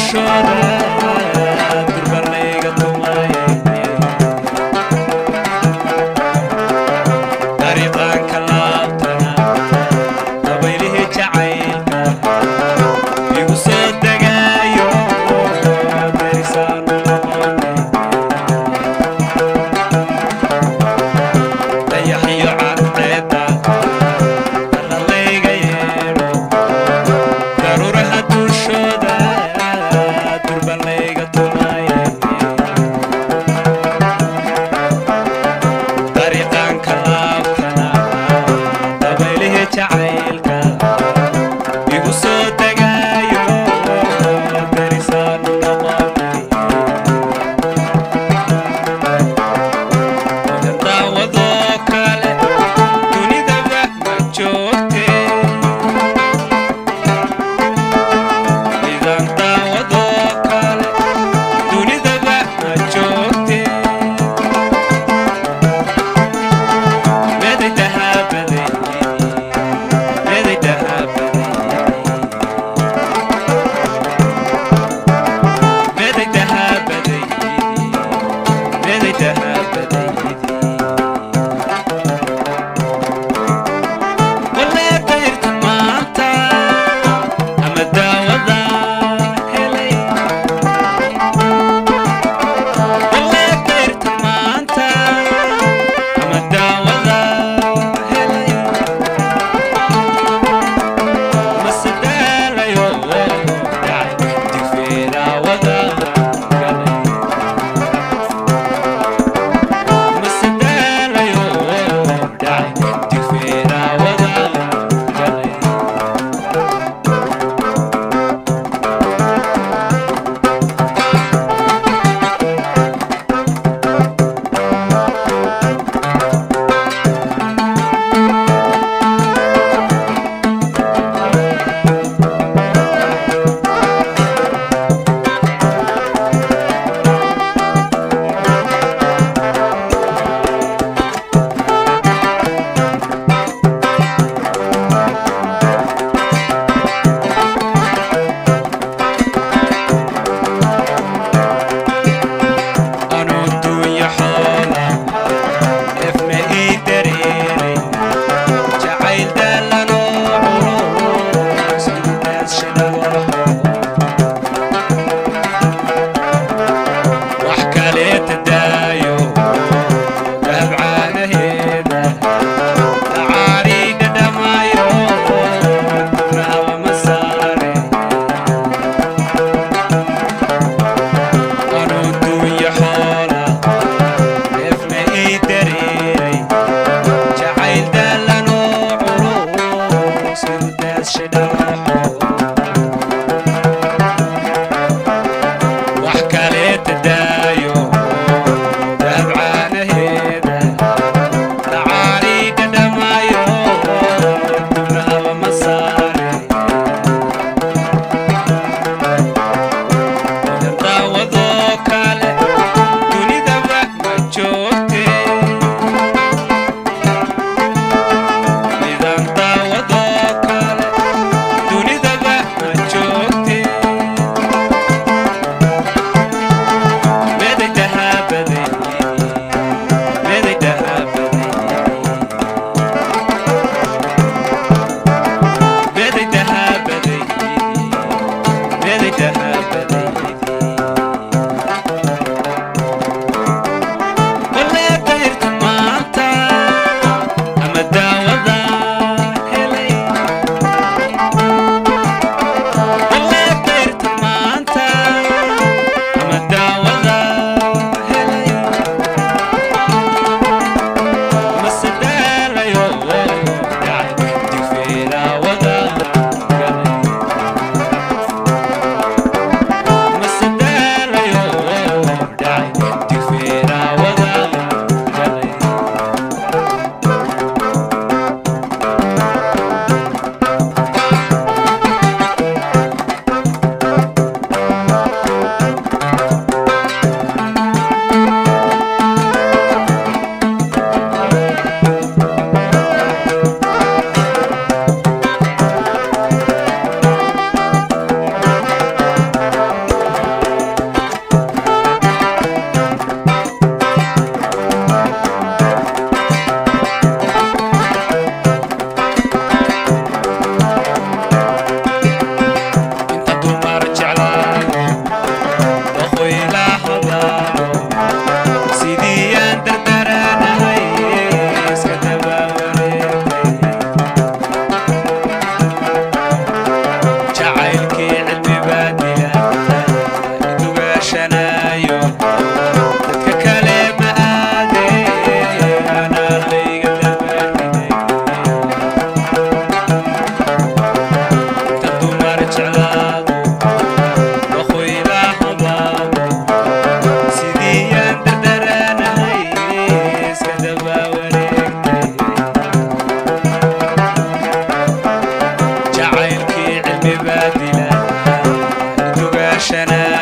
Dushooda durbalayga tumaye, dariiqaanka laabtana dabaylihii jacaylka igu soo degaayo, darisaanu noqonay. Dayaxiyo cadceedda dalalayga yeedho, daruuraha dushooda durbalayga tumaye, dariiqaanka laabtana dabaylihii jacaylka igu soo degaayo, darisaanu noqonay. Daawadoo kale dunidaba ma joogte, idan daawadoo kale dunidaba ma joogte. Meday dahabaday, meday dahabaday, meday dahabaday, meday dahabaday. Walee dayrta maanta ama daawada helay, walee dayrta maanta ama daawada helay, mase daalayo dhacay digfeeraawada galay, mase daalayo dhacay digfeeraawada galay. Anuu dunya xoola neefna ii dareeray, jacayl daalanoo culus idaasshidhawaxo, wax kaleeta daayo, dahab caanaheeda dacaariidha dhamaayo, dubnahaba ma saare. Anuu dunya xoola neefna ii dareeray, jacayl daalanoo culus idaasshidhawaxo, wax kaleeta daayo, dahab caanaheeda dacaariidha dhamaayo, dubnahaba ma saare. Daawadoo kale dunidaba ma joogte, idan daawadoo kale dunidaba ma joogte. Meday dahabaday, meday dahabaday, meday dahabaday, meday dahabaday. Walee dayrta maanta ama daawada helay, walee dayrta maanta ama daawada helay, mase daalayo dhacay digfeeraawada galay. Daashana.